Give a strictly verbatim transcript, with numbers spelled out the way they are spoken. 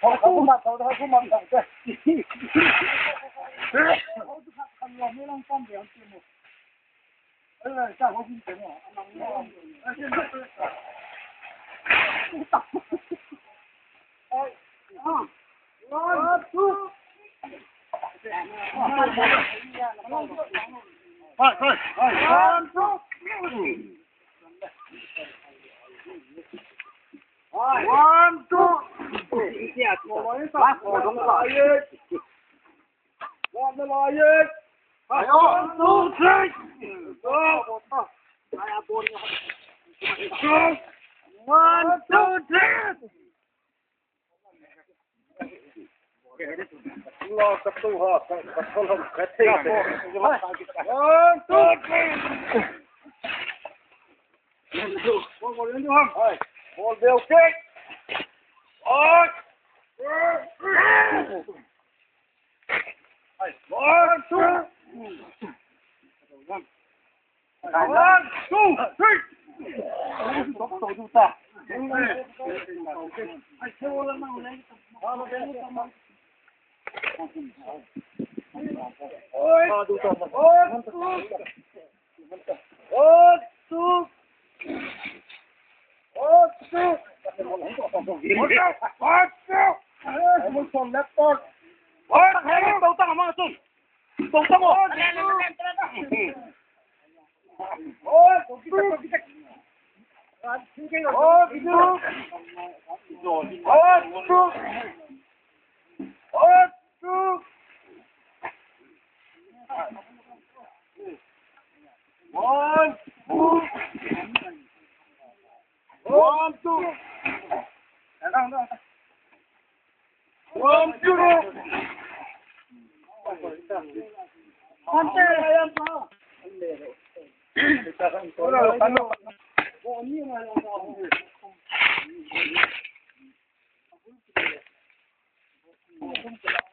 One, two. One, two, three. One, two, three. One, two, three. Ball, ball, ball, ball. One, two. One, two, three. One, two. One, two. One, two. One, two. One, two. One, two. One, two. One, two.